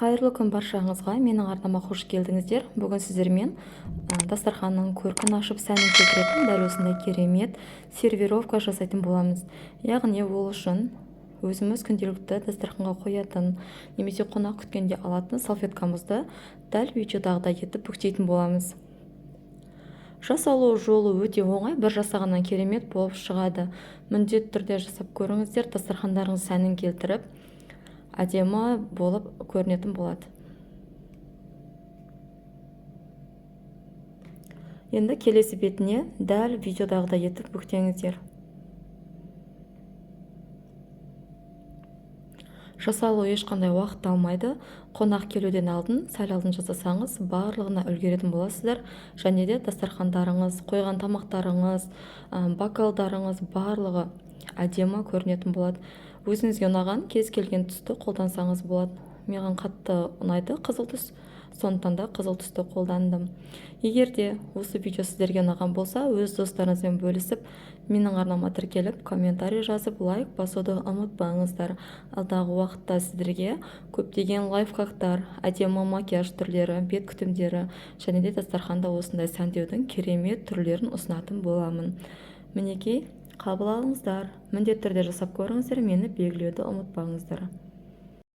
Қайырлы күн баршаңызға! Менің арнама қош келдіңіздер! Бүгін сіздермен дастарханның көркін ашып, сәнін келтіретін дәл осындай керемет сервировка жасайтын боламыз. Яғни ол үшін өзіміз күнделікті дастарханға қоятын немесе қонақ күткенде алатын салфеткамызды дәл видеодағыдай етіп бүктейтін боламыз. Жасалу жолы өте оңай, бір жасағаннан керемет болып шығады. Міндетті түрде жасап көріңіздер, дастархандарыңыз сәнін келтіріп, әдемі болып көрінетін болады. Енді келесі бетіне дәл видеодағыдай етіп бүктеңіздер. Жасалу ешқандай уақыт алмайды. Қонақ келуден алдын, сәл алдын жасасаңыз, барлығына үлгеретін боласыздар. Және де дастархандарыңыз, қойған тамақтарыңыз, бокалдарыңыз барлығы әдемі көрінетін болады. Өзіңізге ұнаған кез келген түсті қолдансаңыз болады. Маған қатты ұнайды қызыл түс, сондықтан да қызыл түсті қолдандым. Егер де осы видео сіздерге ұнаған болса, өз достарыңызбен бөлісіп, менің арнама тіркеліп, комментарий жазып, лайк басуды ұмытпаңыздар. Алдағы уақытта сіздерге көптеген лайфхактар, әдемі макияж түрлері, бет күтімдері және де дастарханда осындай сәндеудің керемет түрлерін ұсынатын боламын. Мінекей, қабыл алыңыздар. Міндетті түрде жасап көріңіздер, мені белгілеуді ұмытпаңыздар.